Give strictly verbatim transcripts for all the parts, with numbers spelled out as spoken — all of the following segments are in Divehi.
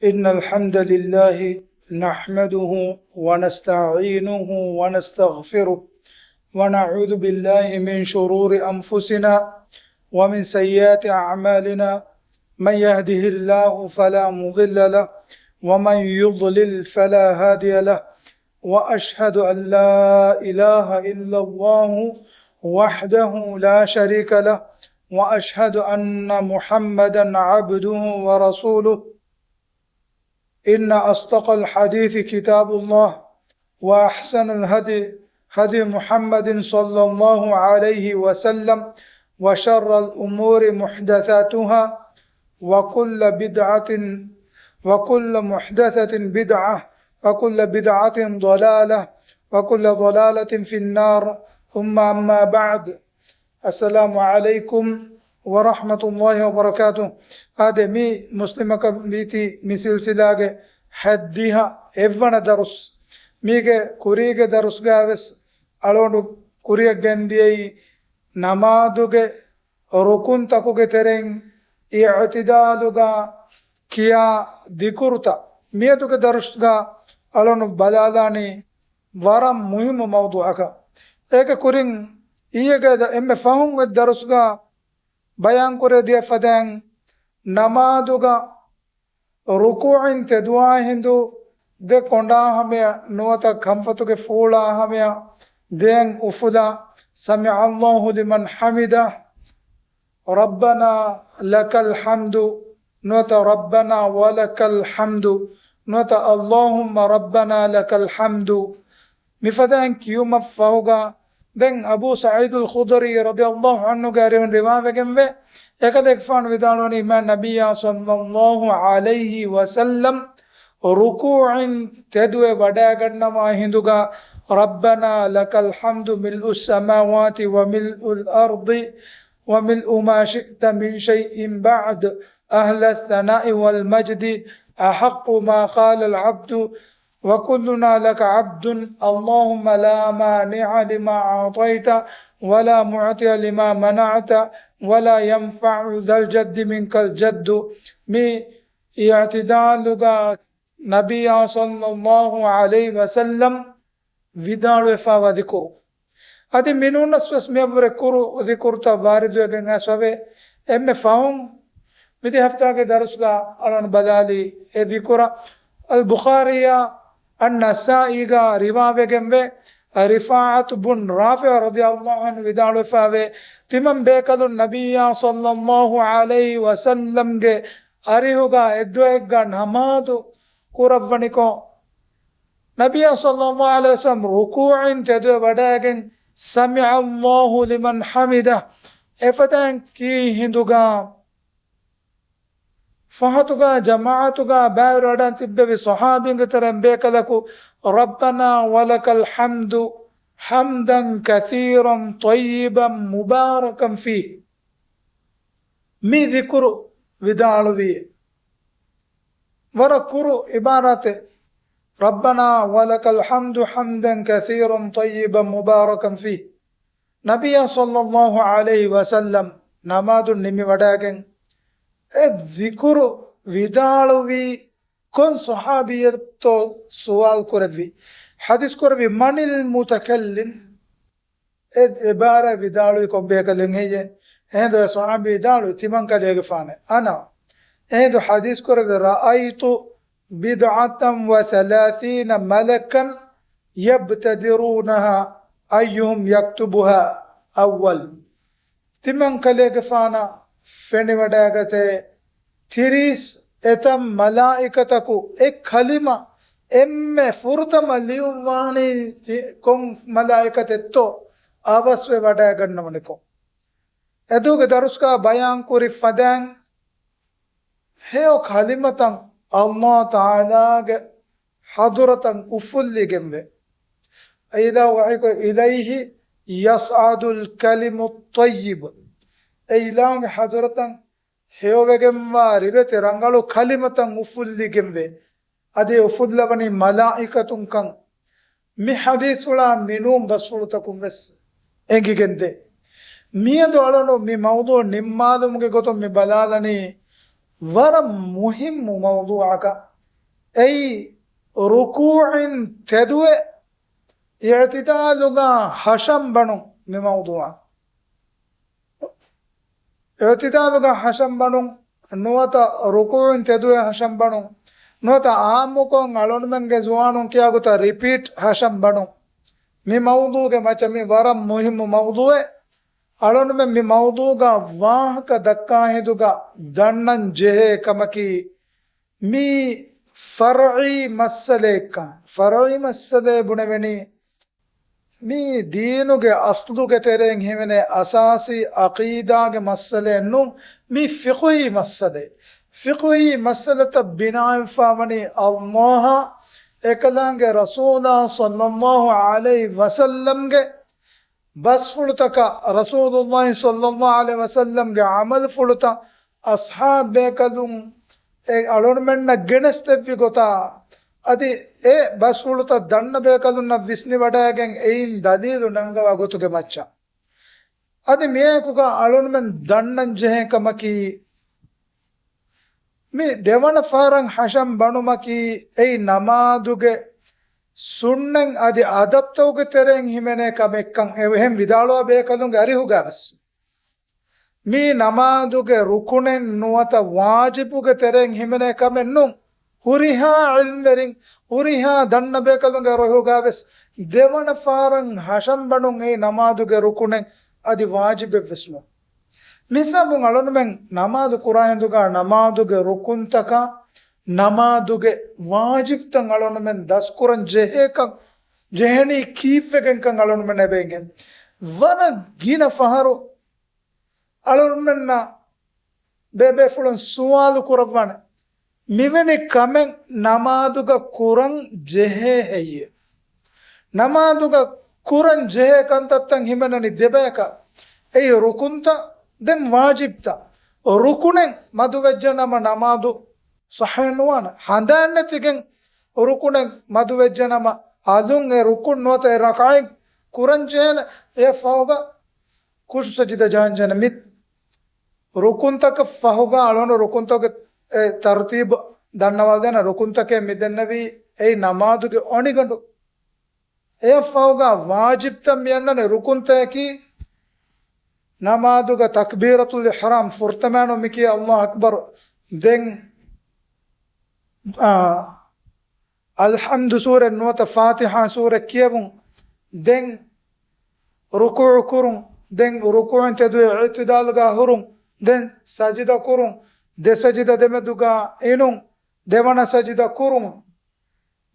إن الحمد لله نحمده ونستعينه ونستغفره، ونعوذ بالله من شرور أنفسنا ومن سيئات أعمالنا. من يهده الله فلا مضل له، ومن يضلل فلا هادي له، وأشهد أن لا إله إلا الله وحده لا شريك له، وأشهد أن محمدا عبده ورسوله. إن أصدق الحديث كتاب الله، وأحسن الهدي هدي محمد صلى الله عليه وسلم، وشر الأمور محدثاتها، وكل بدعة، وكل محدثة بدعة، وكل بدعة ضلالة، وكل ضلالة في النار. ثم أما بعد. السلام عليكم ورحمة الله وبركاته. އާދެ، މި މުސްލިމަކަށް ވީތީ މި ސިލްސިލާގެ ހައްދިހަ އެއްވަނަ ދަރުސް. މީގެ ކުރީގެ ދަރުސްގައިވެސް އަޅުގަނޑު ކުރިއަށް ގެންދިޔައީ ނަމާދުގެ ރުކުންތަކުގެ ތެރެއިން އިޢުތިދާލުގަ ކިޔާ ޛިކުރުތައް. މިއަދުގެ ދަރުސްގަ އަޅުނު ބަލާލާނީ ވަރަށް މުހިއްމު މައުޟޫޢަކަށް. އޭގެ ކުރިން އިއްޔެގެ ދަ-، އެންމެ ފަހުން އެ ދަރުސްގަ ބަޔާންކުރެ ދިޔަ ފަދައިން، ނަމާދުގަ ރުކޫޢިން ތެދުވާ ހިނދު ދެ ކޮނޑާ ހަމަޔަށް ނުވަތަ ކަންފަތުގެ ފޫޅާ ހަމަޔަށް ދެއަތް އުފުލާ، سمع الله لمن حمده، ربنا لك الحمد، ނުވަތަ ربنا ولك الحمد، ނުވަތަ اللهم ربنا لك الحمد. މިފަދައިން ކިޔުމަށް ފަހުގަ، ދެން އަބޫ ސަޢީދުލް ޚުދުރީ ރަޟިޔަﷲ ޢަންހުގެ އަރިހުން ރިވާވެގެންވޭ، އެކަލޭގެފާނު ވިދާޅުވަނީ، މާ ނަބިއްޔާ ޞައްލަﷲ ޢަލައިހި ވަސައްލަމް ރުކޫޢިން ތެދުވެ ވަޑައިގަންނަވާ ހިނދުގަ، ربنا لك الحمد ملء السماوات وملء الأرض وملء ما شئت من شيء بعد، أهل الثناء والمجد، أحق ما قال العبد، وكلنا لك عبد، اللهم لا مانع لما أعطيت، ولا معطي لما منعت، ولا ينفع ذا الجد منك الجد. މި އިޢުތިދާލުގަ ނަބިއްޔާ ޞައްލަﷲ ޢަލައިހި ވަސައްލަމް ވިދާޅުވެފައިވާ ޛިކުރު. އަދި މިނޫނަސް ވެސް މިއަށްވުރެ ކުރު ޛިކުރުތައް ވާރިދުވެގެން އައިސްފަވޭ. އެންމެ ފަހުން މިދި ހަފްތާގެ ދަރުސްގަ އަޅުން ބަލާލީ އެ ޛިކުރަށް. އަލް ބުޚާރީއާ އައްނަސާއީގަ ރިވާވެގެންވޭ، ރިފާޢަތު ބުން ރާފިޢު ރަޟިޔަﷲ ޢަންހު ވިދާޅުވެފައިވޭ، ތިމަން ބޭކަލުން ނަބިއްޔާ ޞައްލަﷲ ޢަލައިހި ވަސައްލަމްގެ އަރިހުގަ އެއްދުވަހެއްގަ ނަމާދު ކުރައްވަނިކޮށް، ނަބިއްޔާ ޞައްލަﷲ ޢަލައިހި ވަސައްލަމް ރުކޫޢިން ތެދުވެ ވަޑައިގެން، سمع الله لمن حمده، އެފަދައިން ކީ ހިނދުގަ ފަހަތުގަ ޖަމާޢަތުގަ ބައިވެރިވަޑައި ތިއްބެވި ޞަޙާބީންގެ ތެރެއިން ބޭކަލަކު، ربنا ولك الحمد حمدا كثيرا طيبا مباركا فيه. މި ޛިކުރު ވިދާޅުވީ ވަރަށް ކުރު ޢިބާރާތެއް، ربنا ولك الحمد حمدا كثيرا طيبا مباركا فيه. ނަބިއްޔާ ޞައްލަﷲ ޢަލައިހި ވަސައްލަމް ނަމާދު ނިމިވަޑައިގެން އެ ޛިކުރު ވިދާޅުވީ ކޮން ޞަޙާބީއެއްތޯ ސުވާލު ކުރެއްވި. ޙަދީޘް ކުރެއްވި، من المتكلم؟ އެ ޢިބާރާތް ވިދާޅުވީ ކޮން ބޭކަލެއް ހެއްޔޭ؟ އެހިނދު އެ ޞަޙާބީ ވިދާޅުވީ، ތިމަން ކަލޭގެފާނޭ، އަނާ. އެހިނދު ޙަދީޘް ކުރެއްވި، رأيت بضعة وثلاثين ملكا يبتدرونها أيهم يكتبها أول. ތިމަން ކަލޭގެފާނަށް ފެނިވަޑައިގަތޭ، ތިރީސް އެތައް މަލާއިކަތަކު އެއް ކަލިމަ އެންމެ ފުރަތަމަ ލިޔުއްވާނީ ތި-، ކޮން މަލާއިކަތެއްތޯ އަވަސްވެ ވަޑައިގަންނަވަނިކޮށް. އެދުވަހުގެ ދަރުސްގަ ބަޔާން ކުރި ފަދައިން ހެޔޮ ކަލިމަތައް ﷲ ތަޢާލާގެ ޙަޟުރަތަށް އުފުއްލިގެންވޭ. އެ އިލާހު ވަޙީކުރެއްވި، إليه يصعد الكلم الطيب. އެ އިލާހުގެ ޙަޟުރަތަށް ހެޔޮވެގެންވާ ރިވެތި ރަނގަޅު ކަލިމަތައް އުފުއްލިގެންވޭ. އަދި އުފުއްލަވަނީ މަލާއިކަތުންކަން. މި ޙަދީޘްފުޅާ މިނޫން ބަސްފުޅުތަކުން ވެސް އެނގިގެންދޭ. މިއަދު އަޅުގަނޑު މި މައުޟޫޢު ނިންމާލުމުގެ ގޮތުން މި ބަލާލަނީ ވަރަށް މުހިއްމު މައުޟޫޢަކަށް. އެއީ ރުކޫޢިން ތެދުވެ އިޢުތިދާލުގަ ހަށަން ބަނުން މި މައުޟޫޢަށް. އިޢުތިދާލުގަ ހަށަން ބަނުން، ނުވަތަ ރުކޫޢިން ތެދުވެ ހަށަން ބަނުން، ނުވަތަ އާއްމުކޮށް އަޅުންމެންގެ ޒުވާނުން ކިޔާ ގޮތަށް ރިޕީޓް ހަށަން ބަނުން. މި މައުޟޫޢުގެ މައްޗަށް މި ވަރަށް މުހިއްމު މައުޟޫޢެއް. އަޅުންމެން މި މައުޟޫޢުގަ ވާހަކަ ދައްކާ ހިނދުގަ ދަންނަން ޖެހޭ ކަމަކީ، މީ ފަރުޢީ މައްސަލައެއްކަން. ފަރުޢީ މައްސަލައޭ ބުނެވެނީ، މީ ދީނުގެ އަސްލުގެ ތެރެއިން ހިމެނޭ އަސާސީ ޢަޤީދާގެ މައްސަލައެއް ނޫން، މީ ފިޤުހީ މައްސަލައެއް. ފިޤުހީ މައްސަލަތައް ބިނާވެފަ ވަނީ ﷲ އާ އެކަލާނގެ ރަސޫލާ ޞައްލައްލާހު ޢަލައިހި ވަސައްލަމްގެ ބަސްފުޅުތަކާ، ރަސޫލުﷲ ޞައްލައްލާހު ޢަލައިހި ވަސައްލަމްގެ ޢަމަލުފުޅުތައް، އަޞްޙާބު ބޭކަލުން އެ އަޅުންމެންނަށް ގެނެސްދެއްވި ގޮތާ، އަދި އެ ބަސްފުޅުތައް ދަންނަ ބޭކަލުންނަށް ވިސްނިވަޑައިގެން އެއިން ދަލީލު ނަންގަވާ ގޮތުގެ މައްޗަށް. އަދި މިއާއެކުގަ އަޅުންމެން ދަންނަން ޖެހޭ ކަމަކީ، މި ދެވަނަ ފަހަރަށް ހަށަން ބަނުމަކީ އެއީ ނަމާދުގެ ސުންނަތް އަދި އަދަބްތަކުގެ ތެރެއިން ހިމެނޭ ކަމެއްކަން އެހެން ވިދާޅުވާ ބޭކަލުންގެ އަރިހުގަވެސް. މީ ނަމާދުގެ ރުކުނެއް ނުވަތަ ވާޖިބުގެ ތެރެއިން ހިމެނޭ ކަމެއް ނޫން. ހުރިހާ ޢިލްމްވެރިން، ހުރިހާ ދަންނަ ބޭކަލުންގެ އަރިހުގަވެސް ދެވަނަ ފަހަރަށް ހަށަން ބަނުން އެއީ ނަމާދުގެ ރުކުނެއް އަދި ވާޖިބެއްވެސް ނޫން. މިސާލުން އަޅުންމެން ނަމާދު ކުރާ ހިނދުގަ ނަމާދުގެ ރުކުންތަކާ ނަމާދުގެ ވާޖިބްތައް އަޅުންމެން ދަސްކުރަން ޖެހޭކަން، ޖެހެނީ ކީއްވެގެންކަން އަޅުންމެން އެބަ އެނގޭ. ވަރަށް ގިނަ ފަހަރު އަޅުންމެންނަށް ބޭބޭފުޅުން ސުވާލު ކުރައްވާނެ، މިވެނި ކަމެއް ނަމާދުގަ ކުރަން ޖެހޭ ހެއްޔޭ؟ ނަމާދުގަ ކުރަން ޖެހޭ ކަންތައްތައް ހިމެނެނީ ދެބަޔަކަށް. އެއީ ރުކުންތައް، ދެން ވާޖިބްތައް. ރުކުނެއް މަދުވެއްޖެ ނަމަ ނަމާދު ޞައްޙަ ނުވާނެ. ހަނދާން ނެތިގެން ރުކުނެއް މަދުވެއްޖެ ނަމަ އަލުން އެ ރުކުން ނުވަތަ އެ ރަކަޢަތް ކުރަން ޖެހޭނެ. އެ ފަހުގަ ޚުޝޫޢު ސަޖިދަ ޖަހަން ޖެހޭނެ. މި ރުކުންތަކަށް ފަހުގަ އަޅުން ރުކުންތަކުގެ އެ ތަރުތީބު ދަންނަވާލަދޭނެ. ރުކުންތަކޭ މި ދެންނެވީ އެއީ ނަމާދުގެ އޮނިގަނޑު. އެއަށް ފަހުގަ ވާޖިބްތައް މި އަންނަނީ. ރުކުންތަކަކީ ނަމާދުގަ ތަކްބީރަތުލް އިޙްރާމް، ފުރަތަމަ ނަމާދު މި ކިޔާ ﷲ އަކްބަރު، ދެން، އާ، އަލްޙަމްދު ސޫރަ ނުވަތަ ފާތިޙާ ސޫރަ ކިޔެވުން، ދެން ރުކޫޢު ކުރުން، ދެން ރުކޫޢުން ތެދުވެ އިޢުތިދާލުގަ ހުރުން، ދެން ސަޖިދަ ކުރުން، ދެ ސަޖިދަ ދެމެދުގަ އިނުން، ދެވަނަ ސަޖިދަ ކުރުން،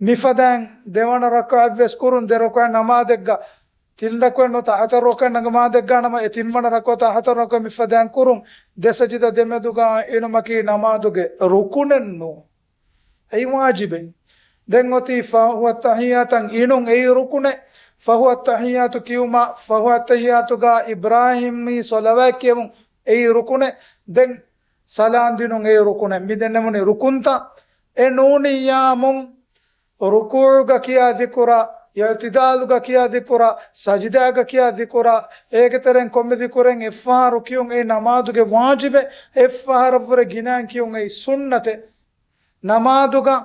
މިފަދައިން ދެވަނަ ރަކުޢަތްވެސް ކުރުން، ދެ ރަކުޢަތް ނަމާދެއްގަ، ތިން ރަކުޢަތް ނުވަތަ ހަތަރު ރަކުޢަތް ނަމާދެއްގަ ނަމަ، އެ ތިންވަނަ ރަކުޢަތާ ހަތަރު ރަކުޢަތް މިފަދައިން ކުރުން، ދެ ސަޖިދަ ދެމެދުގަ އިނުމަކީ ނަމާދުގެ ރުކުނެއް ނޫން. އެއީ ވާޖިބެއް. ދެން އޮތީ ފަހުވަ ތަޙިއްޔާތަށް އިނުން، އެއީ ރުކުނެއް. ފަހުވަ ތަޙިއްޔާތު ކިޔުމަށް، ފަހުވަ ތަޙިއްޔާތުގަ އިބްރާހީމީ ޞަލަވާތް ކިޔެވުން، އެއީ ރުކުނެއް. ދެން ސަލާން ދިނުން، އެއީ ރުކުނެއް. މި ދެންނެވުނީ ރުކުންތައް. އެ ނޫނިއްޔާމުން ރުކޫޢުގަ ކިޔާ ޛިކުރާ، އިޢުތިދާލުގަ ކިޔާ ޛިކުރާ، ސަޖިދާގަ ކިޔާ ޛިކުރާ، އޭގެ ތެރެއިން ކޮންމެ ޛިކުރެއް އެއްފަހަރު ކިޔުން އެއީ ނަމާދުގެ ވާޖިބެއް، އެއްފަހަރަށްވުރެ ގިނައިން ކިޔުން އެއީ ސުންނަތެއް. ނަމާދުގަ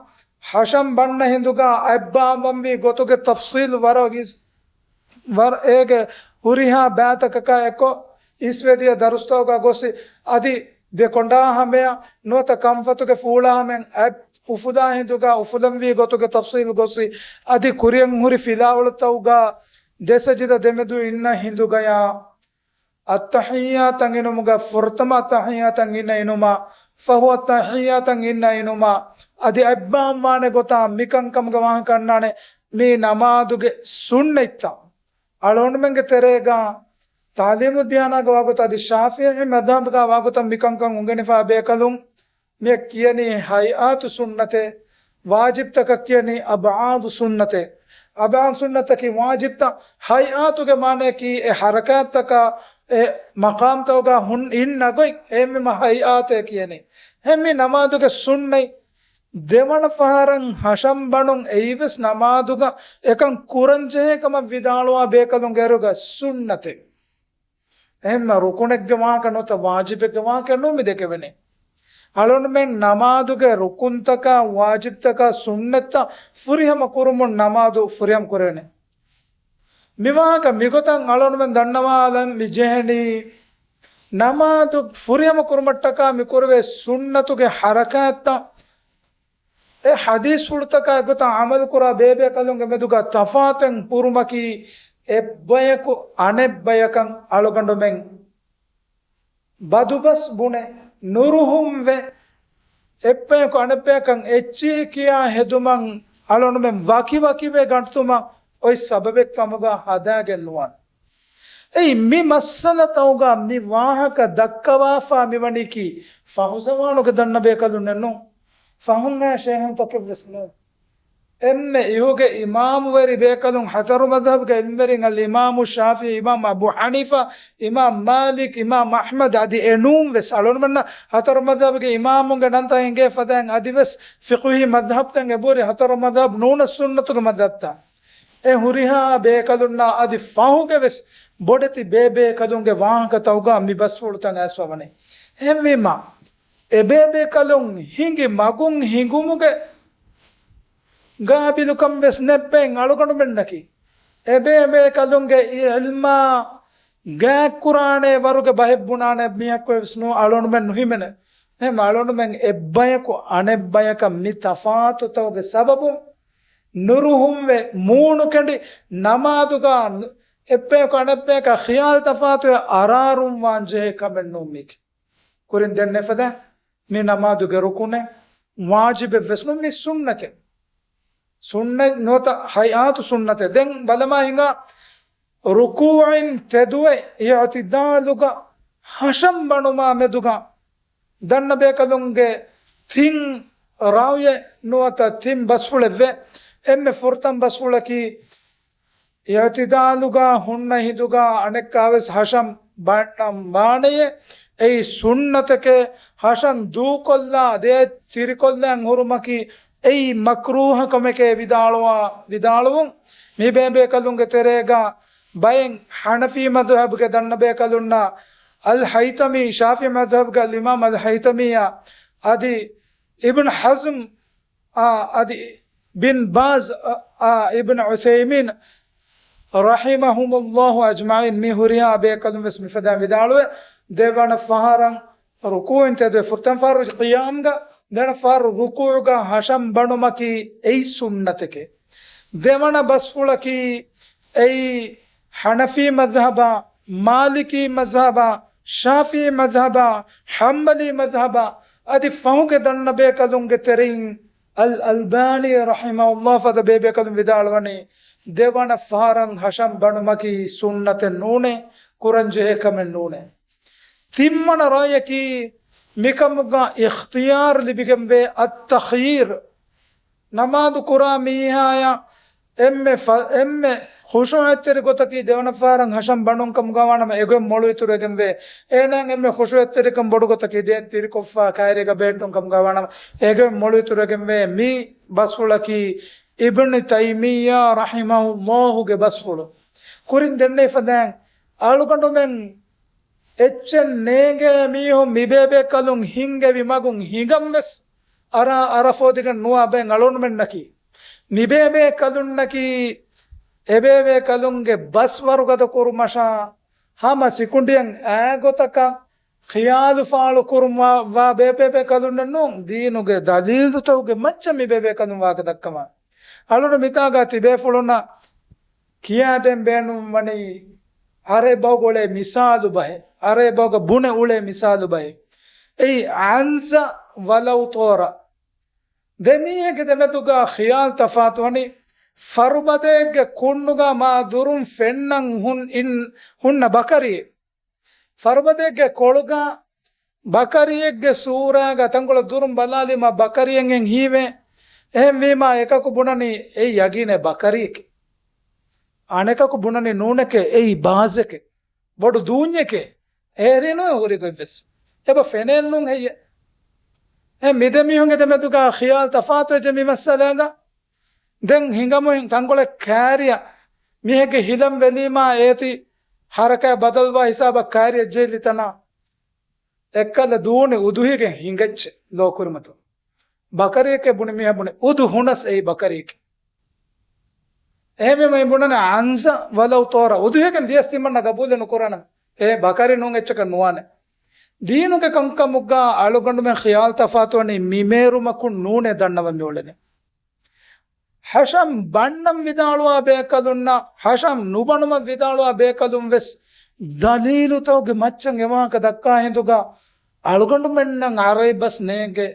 ހަށަން ބަންނަ ހިނދުގަ އަތްބާއްވަންވީ ގޮތުގެ ތަފްޞީލު ވަރަށް ވިސް-، ވަރަށް އޭގެ ހުރިހާ ބައިތަކަކާ އެއްކޮށް، އިސްވެދިޔަ ދަރުސްތަކުގަ ގޮސް، އަދި ދެ ކޮނޑާ ހަމަޔަށް ނުވަތަ ކަންފަތުގެ ފޫޅާ ހަމަޔަށް އަތް އުފުލާ ހިނދުގަ އުފުލަންވީ ގޮތުގެ ތަފްޞީލު ގޮސް، އަދި ކުރިއަށް ހުރި ފިލާވަޅުތަކުގަ ދެ ސަޖިދަ ދެމެދު އިންނަ ހިނދުގަޔާ، އައްތަޙިއްޔާތަށް އިނުމުގަ ފުރަތަމަ އައްތަޙިއްޔާތަށް އިންނަ އިނުމާ، ފަހުވަ އައްތަޙިއްޔާތަށް އިންނަ އިނުމާ، އަދި އަތްބާއްވާނެ ގޮތާ މިކަންކަމުގެ ވާހަކަ އަންނާނެ. މީ ނަމާދުގެ ސުންނަތްތައް. އަޅުގަނޑުމެންގެ ތެރޭގަ ތަޢުލީމު ދިޔާނާގަ ވާގޮތަށް އަދި ޝާފިޢީ މަޛްހަބުގަ ވާގޮތަށް މިކަންކަން އުނގެނިފާ ބޭކަލުން މިއަށް ކިޔަނީ ހައިއާތު ސުންނަތޭ، ވާޖިބްތަކަށް ކިޔަނީ އަބްޢާދު ސުންނަތޭ. އަބްޢާދު ސުންނަތަކީ ވާޖިބްތައް. ހައިއާތުގެ މާނަޔަކީ އެ ޙަރަކާތްތަކާ އެ މަޤާމްތަކުގަ ހުން އިންނަ ގޮތް އެހެންވީމަ ހައިއާތޭ ކިޔަނީ. އެހެންވީ ނަމާދުގެ ސުންނަތް ދެވަނަ ފަހަރަށް ހަށަން ބަނުން އެއީވެސް ނަމާދުގަ އެކަން ކުރަން ޖެހޭ ކަމަށް ވިދާޅުވާ ބޭކަލުންގެ އަރިހުގަ ސުންނަތެއް. އެހެންމަ ރުކުނެއްގެ ވާހަކަ ނުވަތަ ވާޖިބެއްގެ ވާހަކަ ނޫން މި ދެކެވެނީ. އަޅުންމެން ނަމާދުގެ ރުކުންތަކާ، ވާޖިބްތަކާ، ސުންނަތްތައް ފުރިހަމަ ކުރުމުން ނަމާދު ފުރިހަމަ ކުރޭނެ. މިވާހަކަ މިގޮތަށް އަޅުންމެން ދަންނަވާލަން މި ޖެހެނީ، ނަމާދު ފުރިހަމަ ކުރުމަށްޓަކާ މި ކުރެވޭ ސުންނަތުގެ ޙަރަކާތްތައް، އެ ޙަދީޘްފުޅުތަކާ އެގޮތަށް ޢަމަލުކުރާ ބޭބޭކަލުންގެ މެދުގަ ތަފާތެއް ހުރުމަކީ، އެއްބަޔަކު އަނެއްބަޔަކަށް އަޅުގަނޑުމެން ބަދުބަސް ބުނެ، ނުރުހުންވެ، އެއްބަޔަކު އަނެއްބަޔަކަށް އެއްޗިހި ކިޔާ ހެދުމަށް އަޅުންމެން ވަކިވަކިވެ ގަންތުމަށް އޮތް ސަބަބެއް ކަމުގަ ހަދާގެން ނުވާނެ. އެއީ މި މައްސަލަތައުގަ މި ވާހަކަ ދައްކަވާފާ މިވަނީކީ ފަހު ޒަމާނުގެ ދަންނަބޭކަލުންނެއް ނޫން. ފަހުން އައި ޝޭހުންތަކެއްވެސް ނޫން. އެންމެ އިހުގެ އިމާމުވެރި ބޭކަލުން ހަތަރު މަޒްހަބުގެ އިލްމުވެރިން އަލް އިމާމު ޝާފިޢީ، އިމާމް އަބޫ ޙަނީފާ، އިމާމް މާލިކް، އިމާމް އަޙްމަދު އަދި އެނޫން ވެސް އަޅުންމެންނަށް ހަތަރު މަޒްހަބުގެ އިމާމުންގެ ނަންތައް އެނގޭ ފަދައިން އަދިވެސް ފިޤުހީ މަޒްހަބްތައް އެބަހުރި ހަތަރު މަޒްހަބް ނޫނަސް ސުންނަތުގެ މަޒްހަބްތައް. އެ ހުރިހާ ބޭކަލުންނާ އަދި ފަހުގެ ވެސް ބޮޑެތި ބޭބޭކަލުންގެ ވާހަކަތައުގަ މި ބަސްފުޅުތައް އައިސްފަ ވަނީ. އެހެންވީމާ، އެބޭބޭކަލުން ހިނގި މަގުން ހިނގުމުގެ ގާބިލުކަން ވެސް ނެއްބައިން އަޅުގަނޑުމެންނަކީ. އެބޭބޭކަލުންގެ އިލްމާ ގާތްކުރާނެ ވަރުގެ ބަހެއް ބުނާނެ މީހަކު ވެސް ނޫ އަޅުގަނޑުމެން ނުހިމެނެ. އެހެން އަޅުގަނޑުމެން އެއްބަޔަކު އަނެއްބަޔަކަށް މި ތަފާތުތަކުގެ ސަބަބުން ނުރުހުންވެ މޫނުކެނޑި ނަމާދުގަ އެއްބަޔަކު އަނެއްބަޔަކަށް ޚިޔާލު ތަފާތުވެ އަރާރުންވާން ޖެހޭ ކަމެއް ނޫން މީކީ. ކުރިން ދެންނެފަދަ މި ނަމާދުގެ ރުކުނެއް ވާޖިބެއް ވެސް ނޫން، މި ސުންނަތެއް. ސުންނަތް ނުވަތަ ހައިއާތު ސުންނަތެއް. ދެން ބަލަމާ ހިނގާ ރުކޫޢިން ތެދުވެ އިޢުތިދާލުގަ ހަށަން ބަނުމާ މެދުގަ ދަންނަ ބޭކަލުންގެ ތިން ރާވިޔެއް ނުވަތަ ތިން ބަސްފުޅެއްވެ. އެންމެ ފުރަތަމަ ބަސްފުޅަކީ، އިޢުތިދާލުގަ ހުންނަ ހިނދުގަ އަނެއްކާވެސް ހަށަން ބަންނަން ވާނެޔޭ. އެއީ ސުންނަތެކޭ. ހަށަން ދޫކޮށްލާ ދޭތް ތިރިކޮށްލަން ހުރުމަކީ އެއީ މަކްރޫހަ ކަމެކޭ ވިދާޅުވާ، ވިދާޅުވުން. މި ބޭބޭކަލުންގެ ތެރޭގަ ބައެއް ޙަނަފީ މަޛްހަބުގެ ދަންނަ ބޭކަލުންނަށް އަލް ހައިތަމީ، ޝާފިޢީ މަޛްހަބުގެ އަލް އިމާމް އަލް ހައިތަމީއާ އަދި އިބްނު ޙަޒްމް އާ، އަދި ބިން ބާޒް އާ، އިބްނު ޢުޘައިމީން ރަޙިމަހުމުﷲ އަޖްމަޢީން މި ހުރިހާ ބޭކަލުން ވެސް މިފަދައިން ވިދާޅުވެ، ދެވަނަ ފަހަރަށް ރުކޫޢިން ތެދުވެ، ފުރަތަމަ ފަހަރު ޤިޔާމްގަ، ދެވަނަ ފަހަރު ރުކޫޢުގަ ހަށަން ބަނުމަކީ އެއީ ސުންނަތެކޭ. ދެވަނަ ބަސްފުޅަކީ އެއީ ޙަނަފީ މަޛްހަބާ، މާލިކީ މަޛްހަބާ، ޝާފިޢީ މަޛްހަބާ، ޙަންބަލީ މަޛްހަބާ، އަދި ފަހުގެ ދަންނަ ބޭކަލުންގެ ތެރެއިން އަލް އަލްބާނީ ރަޙިމަހުﷲ ފަދަ ބޭބޭކަލުން ވިދާޅުވަނީ، ދެވަނަ ފަހަރަށް ހަށަން ބަނުމަކީ ސުންނަތެއް ނޫނޭ، ކުރަންޖެހޭ ކަމެއް ނޫނޭ. ތިންވަނަ ރާޔަކީ، މިކަމުގަ އިޚްތިޔާރު ލިބިގެންވޭ، އައްތަޚްޔީރު. ނަމާދު ކުރާ މީހާޔަށް އެންމެ ފަ-، އެންމެ ޚުޝޫޢަތްތެރި ގޮތަކީ ދެވަނަ ފަހަރަށް ހަށަން ބަނުން ކަމުގަ ވާނަމަ އެގޮތް މޮޅު އިތުރުވެގެންވޭ. އޭނާއަށް އެންމެ ޚުޝޫޢަތްތެރިކަން ބޮޑު ގޮތަކީ ދޭތް ތިރިކޮށްފަ ކައިރީގަ ބޭއްޓުން ކަމުގަ ވާނަމަ އެގޮތް މޮޅު އިތުރުވެގެންވޭ. މި ބަސްފުޅަކީ އިބްނު ތައިމިއްޔާ ރަޙިމަހުﷲގެ ބަސްފުޅު. ކުރިން ދެންނެވި ފަދައިން އަޅުގަނޑުމެން އެއްޗެއް ނޭނގޭ މީހުން މިބޭބޭކަލުން ހިންގެވި މަގުން ހިނގަން ވެސް އަރާ އަރަފޯދިގެން ނުވާ ބައެއް އަޅުގަނޑުމެންނަކީ. މިބޭބޭކަލުންނަކީ އެބޭބޭކަލުންގެ ބަސް ވަރުގަދަ ކުރުމަށާ ހަމަ ސިކުނޑިއެއް އާގޮތަކަށް ޚިޔާލު ފާޅު ކުރުމަށް ވާ ބޭބޭބޭކަލުންނެއް ނޫން، ދީނުގެ ދަލީލުތަކުގެ މައްޗަށް މި ބޭބޭކަލުން ވާހަކަ ދައްކަމާ. އަޅުގަނޑު މިތާގަ ތިބޭފުޅުންނަށް ކިޔާދޭން ބޭނުން ވަނީ، އަރަބަހުގަ އުޅޭ މިސާލު ބަހެއް، އަރަބަހުގަ ބުނެ އުޅޭ މިސާލު ބަހެއް. އެއީ އަންޒަ ވަލައު ތޯރަ. ދެ މީހެއްގެ ދެމެދުގަ ޚިޔާލު ތަފާތު ވަނީ، ފަރުބަދައެއްގެ ކުންނުގަ މާ ދުރުން ފެންނަން ހުން-، އިން-، ހުންނަ ބަކަރިއެއް. ފަރުބަދައެއްގެ ކޮޅުގަ ބަކަރިއެއްގެ ސޫރައިގަ ތަންކޮޅެއް ދުރުން ބަލާލީމަ ބަކަރިއެއްހެން ހީވޭ. އެހެންވީމަ އެކަކު ބުނަނީ އެއީ ޔަގީނޭ ބަކަރިއެކޭ. އަނެކަކު ބުނަނީ ނޫނެކޭ، އެއީ ބާޒެކޭ. ބޮޑު ދޫންޏެކޭ. އޭރީ ނޫން ހުރި ގޮތްވެސް. އެބަ ފެނޭން ނޫން ހެއްޔޭ؟ އެ މިދެ މީހުންގެ ދެމެދުގަ ޚިޔާލު ތަފާތުވެއްޖެ މި މައްސަލާގަ. ދެން ހިނގަމު ތަންކޮޅެއް ކާރިއަށް މީހެއްގެ ހިލަން ވެލީމާ އޭތި ހަރަކާތް ބަދަލުވާ ހިސާބަށް ކާރިއަށް ޖެހިލި ތަނާ. އެއްކަލަ ދޫނި އުދުހިގެ ހިނގައްޗެ ލޯ ކުރިމަތު. ބަކަރީކެ ބުނި މީހާ ބުނި އުދު ހުނަސް އެއީ ބަކަރީކެ. އެހެންވީމަ މި ބުނަނެ އަންޒަ ވަލައު ތޯރަ އުދުހިގެން ދިޔަސް ތިމަންނަ ގަބޫލެއް ނުކުރާނަ. އެ ބަކަރި ނޫން އެއްޗަކަށް ނުވާނެ. ދީނުގެ ކަންކަމުގަ އަޅުގަނޑުމެން ޚިޔާލު ތަފާތުވަނީ މި މޭރުމަކުން ނޫނޭ ދަންނަވަން މިއުޅެނީ. ހަށަން ބަންނަން ވިދާޅުވާ ބޭކަލުންނަށް، ހަށަން ނުބަނުމަށް ވިދާޅުވާ ބޭކަލުން ވެސް ދަލީލުތަކުގެ މައްޗަށް އެ ވާހަކަ ދައްކާ ހިނދުގަ، އަޅުގަނޑުމެންނަށް އަރަބި ބަސް ނޭނގޭ،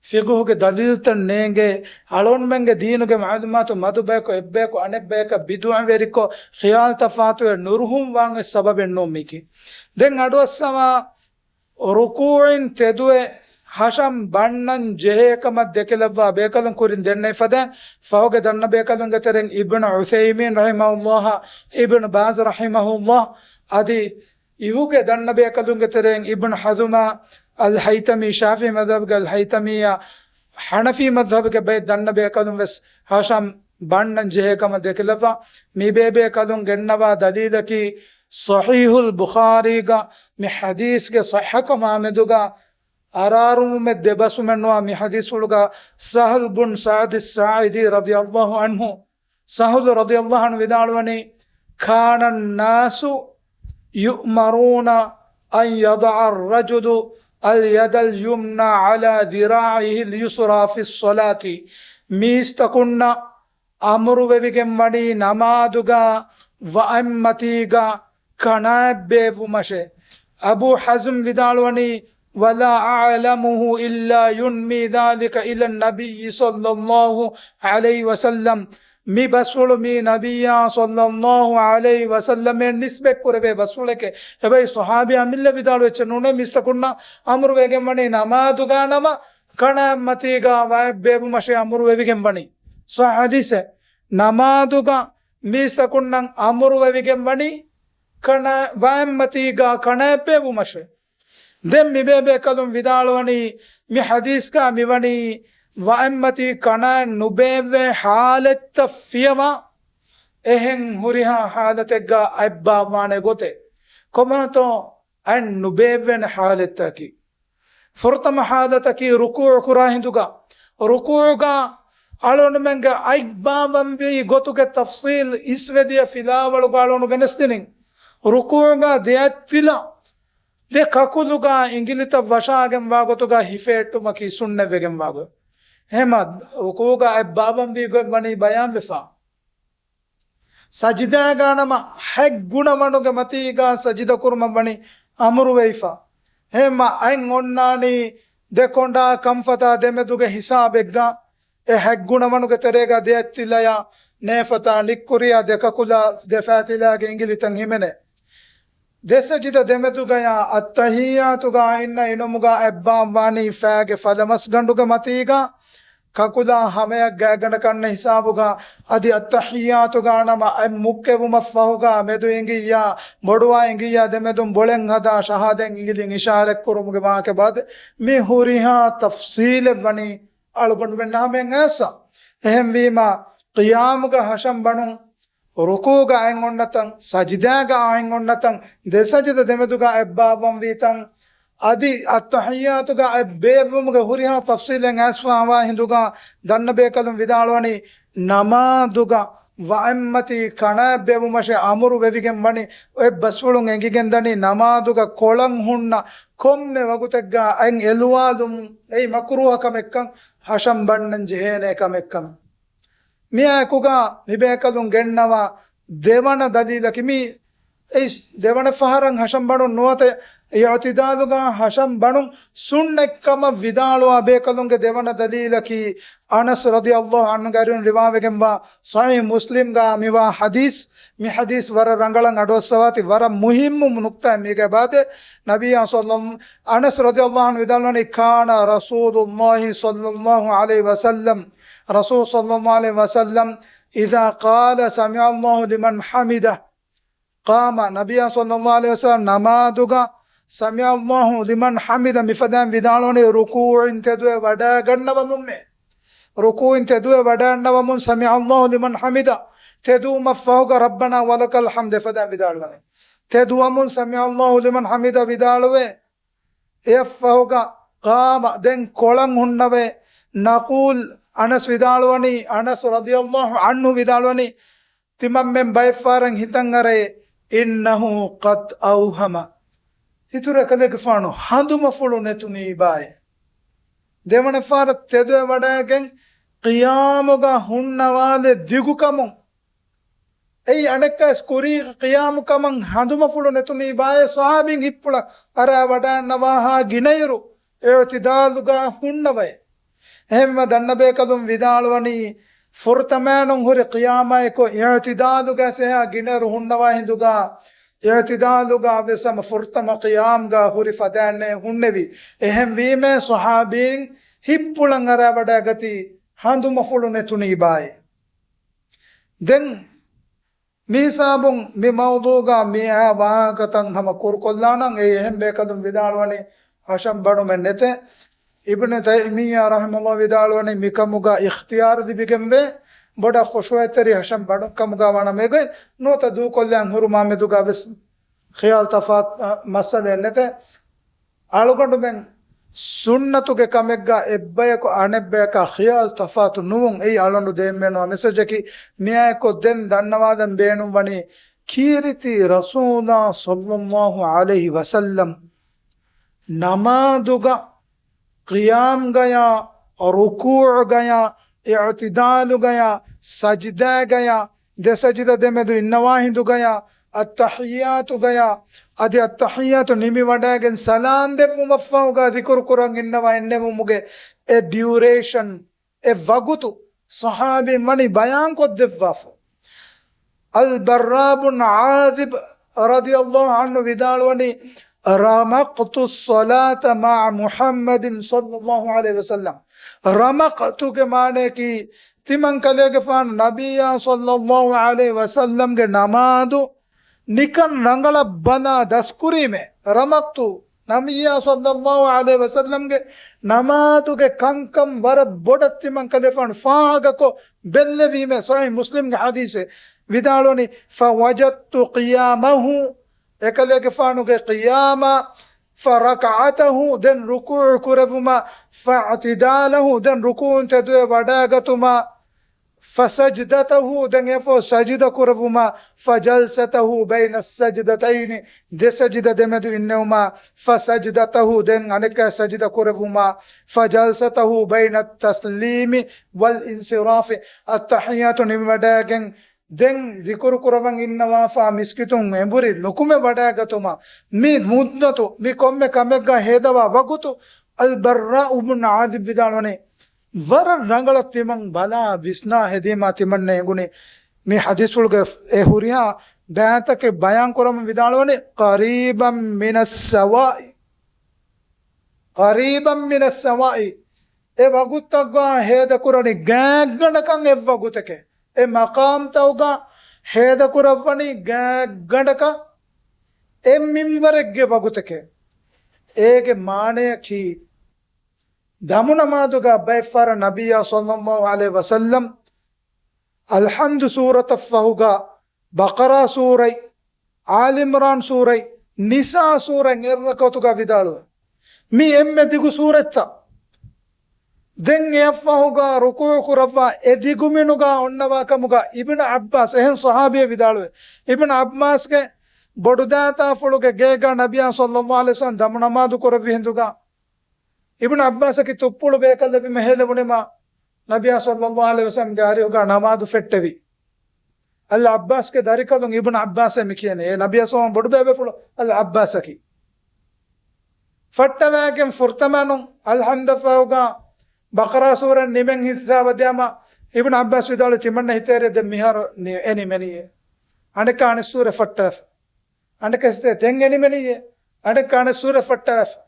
ފިޤުހުގެ ދަލީލުތައް ނޭނގޭ، އަޅުގަނޑުމެންގެ ދީނުގެ މަޢުލޫމާތު މަދު ބަޔަކު އެއްބަޔަކު އަނެއްބަޔަކަށް ބިދުޢަވެރިކޮށް، ޚިޔާލު ތަފާތުވެ ނުރުހުން ވާން އޮތް ސަބަބެއް ނޫން މީކީ. ދެން އަޑުއައްސަވާ، ރުކޫޢިން ތެދުވެ ހަށަން ބަންނަން ޖެހޭ ކަމަށް ދެކިލައްވާ ބޭކަލުން ކުރިން ދެންނެވި ފަދައިން، ފަހުގެ ދަންނަ ބޭކަލުންގެ ތެރެއިން އިބްނު ޢުޘައިމީން ރަޙިމަހުﷲ، އިބްނު ބާޒް ރަޙިމަހުﷲ، އަދި އިހުގެ ދަންނަ ބޭކަލުންގެ ތެރެއިން އިބްނު ޙަޒުމާ، އަލް ހައިތަމީ، ޝާފިޢީ މަޛްހަބުގެ އަލް ހައިތަމީއާ، ޙަނަފީ މަޛްހަބުގެ ބައެއް ދަންނަ ބޭކަލުން ވެސް ހަށަން ބަންނަން ޖެހޭ ކަމަށް ދެކިލައްވާ. މި ބޭބޭކަލުން ގެންނަވާ ދަލީލަކީ، ޞަޙީޙުލް ބުޚާރީގަ މި ޙަދީޘްގެ ޞައްޙަކަމާ މެދުގަ އަރާރުމުމެއް ދެބަސްވުމެއް ނުވާ މި ޙަދީޘްފުޅުގަ ސަހްލް ބުން ސަޢްދި އައްސާޢިދީ ރަޟިޔަﷲ ޢަންހު، ސަހްލު ރަޟިޔަﷲ ޢަންހު ވިދާޅުވަނީ، كان الناس يؤمرون أن يضع الرجل اليد اليمنى على ذراعه اليسرى في الصلاة. މީސްތަކުންނަށް އަމުރުވެވިގެން ވަނީ ނަމާދުގަ ވައެއްމަތީގަ ކަނާތް ބޭއްވުމަށޭ. އަބޫ ޙަޒްމް ވިދާޅުވަނީ، ولا أعلمه إلا ينمي ذلك إلى النبي صلى الله عليه وسلم. މި ބަސްފުޅު މީ ނަބިއްޔާ ޞައްލައްލާހު ޢަލައިހި ވަސައްލަމަށް ނިސްބަތް ކުރެވޭ ބަސްފުޅެކޭ. އެބައި ޞަޙާބީ އަމިއްލަ ވިދާޅުވެއްޗެއް ނޫނޭ މީސްތަކުންނަށް އަމުރުވެގެން ވަނީ ނަމާދުގަ ނަމަ ކަނާތްމަތީގަ ވައެއް ބޭއްވުމަށޭ އަމުރުވެވިގެން ވަނީ. ޞައްޙަ ޙަދީޘެއް. ނަމާދުގަ މީސްތަކުންނަށް އަމުރުވެވިގެން ވަނީ ކަނާ، ވައެއްމަތީގަ ކަނާތް ބޭއްވުމަށޭ. ދެން މި ބޭބޭކަލުން ވިދާޅުވަނީ، މި ޙަދީޘްގަ މިވަނީ ވައެއްމަތީ ކަނާތް ނުބޭއްވޭ ޙާލަތްތައް ފިޔަވާ، އެހެން ހުރިހާ ޙާލަތެއްގަ އަތްބާއްވާނެ ގޮތެއް. ކޮބާތޯ އަތް ނުބޭއްވޭނެ ޙާލަތްތަކީ؟ ފުރަތަމަ ޙާލަތަކީ ރުކޫޢު ކުރާ ހިނދުގަ. ރުކޫޢުގަ އަޅުގަނޑުމެންގެ އަތްބާވަންވީ ގޮތުގެ ތަފްޞީލް އިސްވެދިޔަ ފިލާވަޅުގަ އަޅުގަނޑު ގެނެސްދިނިން. ރުކޫޢުގަ ދެ އަތްތިލަ ދެ ކަކުލުގަ އިނގިލިތައް ވަށާގެންވާ ގޮތުގަ ހިފެހެއްޓުމަކީ ސުންނަތްވެގެންވާ ގޮތް. އެހެމަ ރުކޫޢުގަ އަތްބާވަންވީ ގޮތް ވަނީ ބަޔާންވެފަ. ސަޖިދާގަ ނަމަ ހަތް ގުނަވަނުގެ މަތީގަ ސަޖިދަ ކުރުމަށް ވަނީ އަމުރުވެފަ. އެހެމަ އަތް އޮންނާނީ ދެ ކޮނޑާ ކަންފަތާ ދެމެދުގެ ހިސާބެއްގަ. އެ ހަތް ގުނަވަނުގެ ތެރޭގަ ދެ އަތްތިލަޔާ ނޭފަތާ ނިއްކުރިޔާ ދެ ކަކުލާ ދެ ފައިތިލާގެ އިނގިލިތައް ހިމެނޭ. ދެ ސަޖިދަ ދެމެދުގަޔާ އައްތަޙިއްޔާތުގަ އިންނަ އިނުމުގަ އަތްބާވާނީ ފައިގެ ފަލަމަސްގަނޑުގެ މަތީގަ، ކަކުލާ ހަމަޔަށް ގާތްގަނޑަކަށް އަންނަ ހިސާބުގަ. އަދި އައްތަޙިއްޔާތުގަ ނަމަ އަތް މުއްކެވުމަށް ފަހުގަ މެދު އިނގިއްޔާ، ބޮޑުވާ އިނގިއްޔާ ދެމެދުން ބޮޅެން ހަދާ ޝަހާދަތް އިނގިލިން އިޝާރަތްކުރުމުގެ ވާހަކަ ބާދެ. މި ހުރިހާ ތަފްޞީލެއް ވަނީ އަޅުގަނޑުމެންނަށް ހަމައަށް އައިސްފަ. އެހެންވީމަ، ޤިޔާމުގަ ހަށަން ބަނުން، ރުކޫޢުގަ އަތް އޮންނަތަން، ސަޖިދާގަ އަތް އޮންނަތަން، ދެ ސަޖިދަ ދެމެދުގަ އަތްބާވަންވީތަން، އަދި އައްތަޙިއްޔާތުގަ އަތް ބޭއްވުމުގެ ހުރިހާ ތަފްޞީލެއް އައިސްފަވާ ހިނދުގަ ދަންނަ ބޭކަލުން ވިދާޅުވަނީ، ނަމާދުގަ ވައެއްމަތީ ކަނާތް ބޭއްވުމަށޭ އަމުރު ވެވިގެން ވަނީ. އޮތް ބަސްފުޅުން އެނގިގެންދަނީ ނަމާދުގަ ކޮޅަށް ހުންނަ ކޮންމެ ވަގުތެއްގަ އަތް އެލުވާލުމުން އެއީ މަކުރޫހަ ކަމެއްކަން، ހަށަން ބަންނަން ޖެހޭނެ ކަމެއްކަން. މިއާއެކުގަ މިބޭކަލުން ގެންނަވާ ދެވަނަ ދަލީލަކީ މި އެއީ ދެވަނަ ފަހަރަށް ހަށަން ބަނުން ނުވަތަ އިޢުތިދާލުގަ ހަށަން ބަނުން ސުންނަތްކަމަށް ވިދާޅުވާ ބޭކަލުންގެ ދެވަނަ ދަލީލަކީ އަނަސް ރަޟިޔަﷲ ޢަންހުގެ އަރިހުން ރިވާވެގެންވާ ޞަޙީޙު މުސްލިމްގަ މިވާ ޙަދީޘް. މި ޙަދީޘް ވަރަށް ރަނގަޅަށް އަޑުއައްސަވާތި، ވަރަށް މުހިއްމު ނުކްތާއެއް މީގެ ބާދެ. ނަބިއްޔާ ޞައްލަ، އަނަސް ރަޟިޔަﷲ ޢަންހު ވިދާޅުވަނީ، كان رسول الله صلى الله عليه وسلم، ރަސޫލު ޞައްލަﷲ ޢަލައިހި ވަސައްލަމް، إذا قال سمع الله لمن حمده، ޤާމަ، ނަބިއްޔާ ޞައްލަﷲ ޢަލައިހި ވަސައްލަމް ނަމާދުގަ سمع الله لمن حمده މިފަދައިން ވިދާޅުވަނީ ރުކޫޢުން ތެދުވެ ވަޑައިގަންނަވަމުންނޭ. ރުކޫޢުން ތެދުވެ ވަޑައިގަންނަވަމުން سمع الله لمن حمده، ތެދުވުމަށްފަހުގަ ربنا ولك الحمد އެފަދައިން ވިދާޅުވަނީ. ތެދުވަމުން سمع الله لمن حمده ވިދާޅުވޭ. އެއަށްފަހުގަ ޤާމަ، ދެން ކޮޅަށް ހުންނަވައޭ. ނަޤޫލް، އަނަސް ވިދާޅުވަނީ، އަނަސް ރަޟިޔަﷲ ޢަންހު ވިދާޅުވަނީ، ތިމަންމެން ބައެއްފަހަރަށް ހިތަށް އަރައޭ، إنه قد أوهم. އިތުރަށް އެކަލޭގެފާނު ހަނދުމަފުޅު ނެތުނީ ބާއޭ. ދެވަނަ ފަހަރަށް ތެދުވެ ވަޑައިގެން ޤިޔާމުގަ ހުންނަވާލެއް ދިގުކަމުން، އެއީ އަނެއްކާވެސް ކުރީގެ ޤިޔާމު ކަމަށް ހަނދުމަފުޅު ނެތުނީ ބާއޭ، ޞަޙާބީން ހިތްޕުޅަށް އަރާ ވަޑައިގަންނަވާހާ ގިނައިރު އިޢުތިދާލުގަ ހުންނަވައޭ. އެހެންވީމަ ދަންނަބޭކަލުން ވިދާޅުވަނީ، ފުރަތަމައިނުން ހުރި ޤިޔާމާއެކު އިޢުތިދާލުގަ އެހާ ގިނައިރު ހުންނަވާ ހިނދުގަ، އިޢުތިދާލުގަ ވެސް ހަމަ ފުރަތަމަ ޤިޔާމްގަ ހުރި ފަދައިންނޭ ހުންނެވި. އެހެންވީމަ ޞަޙާބީން ހިތްޕުޅަށް އަރާ ވަޑައިގަތީ ހަނދުމަފުޅު ނެތުނީ ބާއޭ. ދެން މި ހިސާބުން މި މައުޟޫގަ މިއާ ވާހަކަތައް ހަމަ ކުރުކޮށްލާނަން. އެއީ އެހެން ބޭކަލުން ވިދާޅުވަނީ ހަށަން ބަނުމެއް ނެތޭ. އިބްނު ތައިމިއްޔާ ރަޙިމަހުﷲ ވިދާޅުވަނީ މިކަމުގަ އިޚްތިޔާރު ލިބިގެންވޭ، ބޮޑަށް ޚުޝޫޢަތްތެރި ހަށަން ބަނުން ކަމުގަ ވާނަމަ އެގޮތް ނުވަތަ ދޫކޮށްލަން ހުރުމާ މެދުގަ ވެސް ޚިޔާލު ތަފާތު، އަ، މައްސަލައެއް ނެތޭ. އަޅުގަނޑުމެން ސުންނަތުގެ ކަމެއްގަ އެއްބަޔަކު އަނެއްބަޔަކާ ޚިޔާލު ތަފާތު ނުވުން، އެއީ އަޅުގަނޑު ދޭން ބޭނުންވާ މެސެޖަކީ. މިއާއެކު ދެން ދަންނަވާލަން ބޭނުންވަނީ، ކީރިތި ރަސޫލާ ޞައްލައްލާހު ޢަލައިހި ވަސައްލަމް ނަމާދުގަ ޤިޔާމްގަޔާ، ރުކޫޢުގަޔާ، އިޢުތިދާލުގަޔާ، ސަޖިދާގަޔާ، ދެ ސަޖިދަ ދެމެދު އިންނަވާ ހިނދުގަޔާ، އައްތަޙިއްޔާތުގަޔާ، އަދި އައްތަޙިއްޔާތު ނިމިވަޑައިގެން ސަލާން ދެއްވުމަށްފަހުގަ ޛިކުރު ކުރަން އިންނަވާ އިންނެވުމުގެ އެ ޑިއުރޭޝަން، އެ ވަގުތު ޞަޙާބީން ވަނީ ބަޔާންކޮށްދެއްވާފަ. އަލްބައްރާ ބުން ޢާޒިބް ރަޟިޔަﷲ ޢަންހު ވިދާޅުވަނީ، رمقت الصلاة مع محمد صلى الله عليه وسلم. ރަމަޤްތުގެ މާނަޔަކީ، ތިމަން ކަލޭގެފާނު ނަބިއްޔާ ޞައްލައްލާހު ޢަލައިހި ވަސައްލަމްގެ ނަމާދު ނިކަން ރަނގަޅަށް ބަލާ ދަސްކުރީމޭ. ރަމަޤްތު، ނަބިއްޔާ ޞައްލައްލާހު ޢަލައިހި ވަސައްލަމްގެ ނަމާދުގެ ކަންކަން ވަރަށް ބޮޑަށް ތިމަން ކަލޭފާނު ފާހަގަކޮށް ބެއްލެވީމޭ. ޞަޙީޙު މުސްލިމްގެ ޙަދީޘެއް ވިދާޅުވަނީ، فوجدت قيامه، އެކަލޭގެފާނުގެ ޤިޔާމާ، فركعته، ދެން ރުކޫޢު ކުރެވުމާ، فاعتداله، ދެން ރުކޫޢުން ތެދުވެ ވަޑައިގަތުމާ، فسجدته، ދެން އެފޯ ސަޖިދަ ކުރެވުމާ، فجلسته بين السجدتين، ދެ ސަޖިދަ ދެމެދު އިންނެވުމާ، فسجدته، ދެން އަނެއްކާ ސަޖިދަ ކުރެވުމާ، فجلسته بين التسليم والانصراف، އައްތަޙިއްޔާތު ނިމިވަޑައިގެން ދެން ޛިކުރު ކުރަވަން އިންނަވާފާ މިސްކިތުން އެނބުރި ނުކުމެ ވަޑައިގަތުމަށް، މި މުއްދަތު މި ކޮންމެ ކަމެއްގަ ހޭދަވާ ވަގުތު، އަލްބައްރާ އުބުން ޢާޒިބް ވިދާޅުވަނީ، ވަރަށް ރަނގަޅަށް ތިމަން ބަލާ ވިސްނާ ހެދީމާ ތިމަންނަ އެނގުނީ މި ޙަދީޘްފުޅުގެ އެ ހުރިހާ ބައިތަކެއް ބަޔާން ކުރަމުން ވިދާޅުވަނީ، قريبا من السواء، قريبا من السواء، އެ ވަގުތަކުގަ ހޭދަކުރަނީ ގާތްގަނޑަކަށް އެއްވަގުތެކޭ. އެ މަޤާމްތަކުގަ ހޭދަކުރައްވަނީ ގާތްގަނޑަކަށް އެއް މިންވަރެއްގެ ވަގުތެކޭ. އޭގެ މާނަޔަކީ، ދަމުނަމާދުގަ ބައެއްފަހަރަށް ނަބިއްޔާ ޞައްލައްލާހު ޢަލައިހި ވަސައްލަމް އަލްޙަމްދު ސޫރަތަށްފަހުގަ ބަޤަރާ ސޫރަތް، އާލި ޢިމްރާން ސޫރަތް، ނިސާ ސޫރަތް އެއްރަކަޢަތުގަ ވިދާޅުވޭ. މި އެންމެ ދިގު ސޫރަތްތައް. ދެން އެއަށްފަހުގަ ރުކޫޢު ކުރައްވާ އެ ދިގު މިނުގަ އޮންނަވާ ކަމުގަ އިބްނު ޢައްބާސް، އެހެން ޞަޙާބީއެއް ވިދާޅުވޭ. އިބްނު ޢައްބާސްގެ ބޮޑުދައިތާފުޅުގެ ގޭގަ ނަބިއްޔާ ޞައްލައްލާހު ޢަލައިހި ވަސައްލަމް ދަމުނަމާދު ކުރެއްވި ހިނދުގަ، އިބްނު ޢައްބާސަކީ ތުއްޕުޅު ބޭކަލެއްވީމަ ހޭލެވުނީމާ، ނަބިއްޔާ ޞައްލައްލާހު ޢަލައިހި ވަސައްލަމްގެ އަރިހުގަ ނަމާދު ފެއްޓެވި. އަލް ޢައްބާސްގެ ދަރިކަލުން އިބްނު ޢައްބާސޭ މި ކިޔަނީ. އެ ނަބިއްޔާ ޞައްލައްލާހު ޢަލައިހި ވަސައްލަމް ބޮޑުބޭބޭފުޅު އަލް ޢައްބާސަކީ. ފައްޓަވައިގެން ފުރަތަމައިނުން އަލްޙަމްދަށްފަހުގަ ބަޤަރާ ސޫރަ ނިމެން ހިސާބަށް ދިޔަމާ، އިބްނު ޢައްބާސް ވިދާޅުވީ ތިމަންނަ ހިތޭރި ދެން މިހާރު ނި-، އެ ނިމެނީއޭ. އަނެއްކާ އަނެއް ސޫރަ ފައްޓަވައިފަ. އަނެއްކާ ހިތޭ ދެން އެ ނިމެނީއޭ. އަނެއްކާ އަނެއް ސޫރަ ފައްޓަވައިފަ.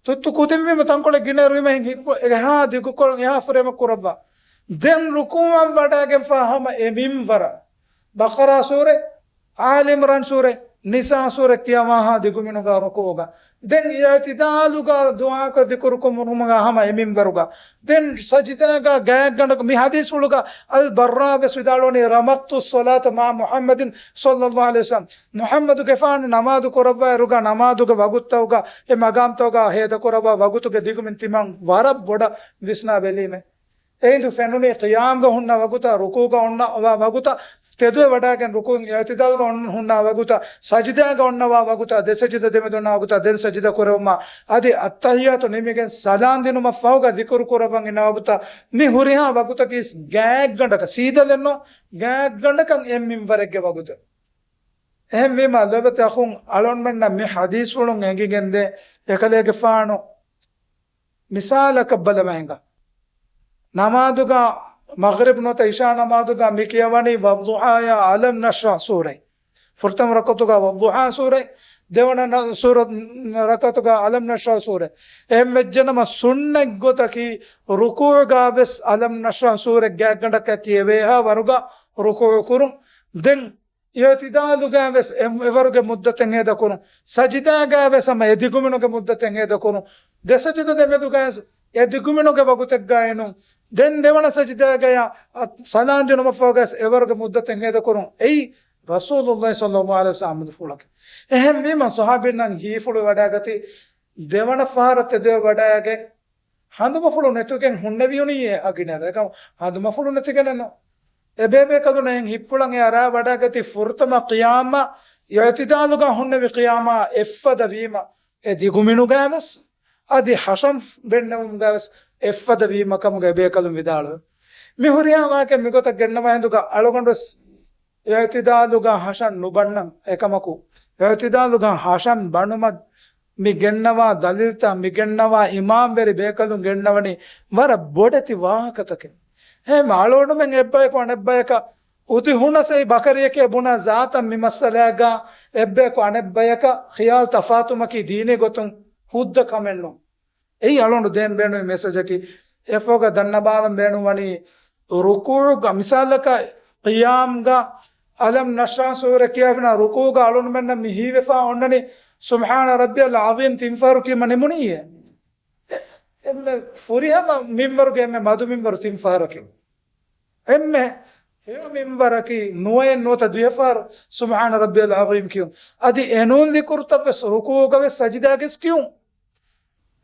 ތުއްތު ކުދިންވީމަ ތަންކޮޅެއް ގިނައިރު ވީމަ ހިނގި އެހާ ދިގުކޮށް އެހާ ފުރޭމަ ކުރައްވާ. ދެން ރުކޫޢަށް ވަޑައިގެންފާ ހަމަ އެ މިންވަރަށް. ބަޤަރާ ސޫރަ، އާލި ޢިމްރާން ސޫރަ، ނިސާ ސޫރަ ކިޔަވާހާ ދިގުމިނުގަ ރުކޫގަ. ދެން އިޢުތިދާލުގަ ދުޢާކޮށް ޛިކުރު ކުރުމުގަ ހަމަ އެ މިންވަރުގަ. ދެން ސަޖިދާގަ ގާތްގަނޑަކަށް މި ޙަދީޘްފުޅުގަ އަލްބައްރާ ވެސް ވިދާޅުވަނީ، "رمقت الصلاة مع محمد صلى الله عليه وسلم." މުޙައްމަދުގެފާނު ނަމާދު ކުރައްވާއިރުގަ ނަމާދުގެ ވަގުތުތަކުގަ އެ މަގާމްތަކުގަ ހޭދަކުރައްވާ ވަގުތުގެ ދިގުމިން ތިމަން ވަރަށް ބޮޑަށް ވިސްނާ ބެލީމޭ. އެހިނދު ފެނުނީ ޤިޔާމްގަ ހުންނަ ވަގުތަށް، ރުކޫގަ އޮންނަ ވަ-، ވަގުތަށް، ތެދުވެ ވަޑާގެން ރުކޫ އިޢުތިދާލުގަ އޮން-، ހުންނަ ވަގުތަށް، ސަޖިދާގަ އޮންނަވާ ވަގުތަށް، ދެ ސަޖިދަ ދެމެދު އޮންނަ ވަގުތަށް، ދެން ސަޖިދަ ކުރެވުމަށް، އަދި އައްތަޙިއްޔާތު ނިމިގެން ސަލާން ދިނުމަށް ފަހުގަ ޛިކުރު ކުރައްވަން އިންނަ ވަގުތަށް، މި ހުރިހާ ވަގުތަކީސް ގާތްގަނޑަކަށް، ސީދަލެއްނު، ގާތްގަނޑަކަށް އެއް މިންވަރެއްގެ ވަގުތެއް. އެހެންވީމަ، ލޯބިވެތި އަޚުން، އަޅުންމެންނަށް މި ޙަދީޘްފުޅުން އެނގިގެންދޭ، އެކަލޭގެފާނު މިސާލަކަށް ބަލަމާ ހިނގާ. ނަމާދުގަ، މަޣްރިބް ނުވަތަ އިޝާ ނަމާދުގަ މި ކިޔަވަނީ ވައްޟުޙާޔާ އަލަމް ނަޝްރަޙް ސޫރަތް. ފުރަތަމަ ރަކުޢަތުގަ ވައްޟުޙާ ސޫރަތް، ދެވަނަ ނަ-، ސޫރަ-، ރަކުޢަތުގަ އަލަމް ނަޝްރަޙް ސޫރަތް. އެހެން ވެއްޖެނަމަ ސުންނަތް ގޮތަކީ ރުކޫޢުގަ ވެސް އަލަމް ނަޝްރަޙް ސޫރަތް ގާތްގަނޑަކަށް ކިޔެވޭހާ ވަރުގަ ރުކޫޢު ކުރުން. ދެން އިޢުތިދާލުގައި ވެސް އެ-، އެވަރުގެ މުއްދަތެއް ހޭދަކުރުން. ސަޖިދާގައި ވެސް ހަމަ އެ ދިގުމިނުގެ މުއްދަތެއް ހޭދަކުރުން. ދެ ސަޖިދަ ދެމެދުގައި ވެސް އެ ދިގުމިނުގެ ވަގުތެއްގައި ނޫން. ދެން ދެވަނަ ސަޖިދާގަޔަށް ސަލާން ދިނުމަށްފަހުގައި ވެސް އެވަރުގެ މުއްދަތެއް ހޭދަކުރުން. އެއީ ރަސޫލުﷲ ޞައްލަﷲު ޢަލައިހި ވަސައްލަމަ އަމުދު ފުޅަކީ. އެހެންވީމަ ޞަޙާބީންނަށް ހީފުޅު ވަޑައިގަތީ ދެވަނަ ފަހަރަށް ތެދުވެ ވަޑައިގެން ހަނދުމަފުޅު ނެތުގެން ހުންނެވިޔުނީއޭ އަގިނަދަ. އެކަމު ހަނދުމަފުޅު ނެތިގެނެއްނު. އެބޭބޭކަލުން އެހެން ހިއްޕުޅަން އެ އަރާ ވަޑައިގަތީ ފުރަތަމަ ޤިޔާމަށް އިޢުތިދާލުގަ ހުންނެވި ޤިޔާމާ އެއްފަދަ ވީމަ އެ ދިގުމިނުގައި ވެސް، އަދި ޙަޝަން ބެންނެވުމުގައި ވެސް އެއްފަދަ ވީމަ ކަމުގަ އެބޭކަލުން ވިދާޅުވެ. މި ހުރިހާ ވާހަކަ މިގޮތަށް ގެންނަވާ ހިނދުގަ އަޅުގަނޑު ވެސް އިޢުތިދާލުގަ ހަށަން ނުބަންނަން އެކަމަކު، އިޢުތިދާލުގަ ހަށަން ބަނުމަށް މި ގެންނަވާ ދަލީލްތައް، މި ގެންނަވާ އިމާމްވެރި ބޭކަލުން ގެންނަވަނީ ވަރަށް ބޮޑެތި ވާހަކަތަކެއް. އެހެން އަޅުގަނޑުމެން އެއްބަޔަކު އަނެއްބަޔަކަށް އުދިހުނަސް އެއީ ބަކަރިއެކޭ ބުނާ ޒާތަށް މި މައްސަލާގަ އެއްބަޔަކު އަނެއްބަޔަކަށް ޚިޔާލު ތަފާތުވުމަކީ ދީނީ ގޮތުން ހުއްދަ ކަމެއްނޫން. އެއީ އަޅުގަނޑު ދޭން ބޭނުންވި މެސެޖަކީ. އެފޯގަ ދަންނަބާލަން ބޭނުންވަނީ ރުކޫޢުގަ، މިސާލަކަށް ޤިޔާމްގަ އަލަމް ނަޝްރަޙް ސޫރަ ކިޔާފިނަ ރުކޫޢުގަ އަޅުންމެންނަށް މި ހީވެފާ އޮންނަނީ ސުބްޙާނަ ރައްބިޔަލް ޢަޒީމް ތިން ފަހަރު ކީމަ ނިމުނީއޭ. އެ-، އެންމެ ފުރިހަމަ މިންވަރުގެ އެންމެ މަދު މިންވަރު ތިން ފަހަރަކީ. އެންމެ ހެޔޮ މިންވަރަކީ ނުވައެއް ނުވަތަ ދުވެފަހަރު ސުބްޙާނަ ރައްބިޔަލް ޢަޒީމް ކިޔުން. އަދި އެނޫން ޛިކުރުތައް ވެސް ރުކޫޢުގަ ވެސް ސަޖިދާގަ ވެސް ކިޔުން.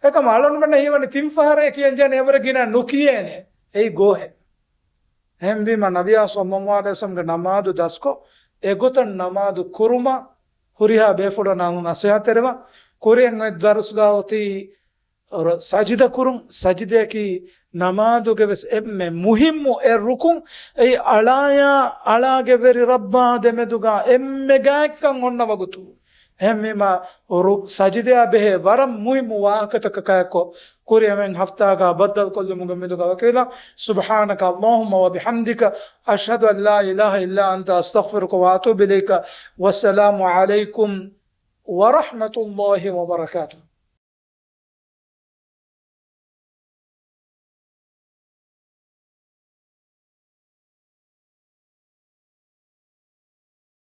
އެކަމް އަޅުންމެންނަށް ހީވަނީ ތިން ފަހަރޭ ކިޔަންޖެހޭނެ، އެވަރަށް ގިނަ ނުކިޔޭނެ. އެއީ ގޯހެއް. އެހެންވީމަ ނަބިއްޔާ ޞައްލައްލާހު ޢަލައިހި ވަސައްލަމްގެ ނަމާދު ދަސްކޮށް، އެގޮތަށް ނަމާދު ކުރުމަށް ހުރިހާ ބޭފުޅުންނަށް ނަޞޭޙަތްތެރިވާ. ކުރިއަށް އޮތް ދަރުސްގަ އޮތީ ރ-، ސަޖިދަ ކުރުން، ސަޖިދަޔަކީ ނަމާދުގެ ވެސް އެންމެ މުހިއްމު އެއް ރުކުން. އެއީ އަޅާޔާ އަޅާގެ ވެރި ރައްބާ ދެމެދުގަ އެންމެ ގާތްކަން އޮންނަ ވަގުތު. އެހެންވީމަ ރު-، ސަޖިދަޔާ ބެހޭ ވަރަށް މުހިއްމު ވާހަކަތަކަކާއެއްކޮށް، ކުރިއަށް ހަފްތާގަ ބައްދަލުކޮށްލުމުގެ އުއްމީދުގަ ވަކިވެލާ. سبحانك اللهم وبحمدك، أشهد أن لا إله إلا أنت، أستغفرك وأتوب إليك. والسلام عليكم ورحمة الله وبركاته.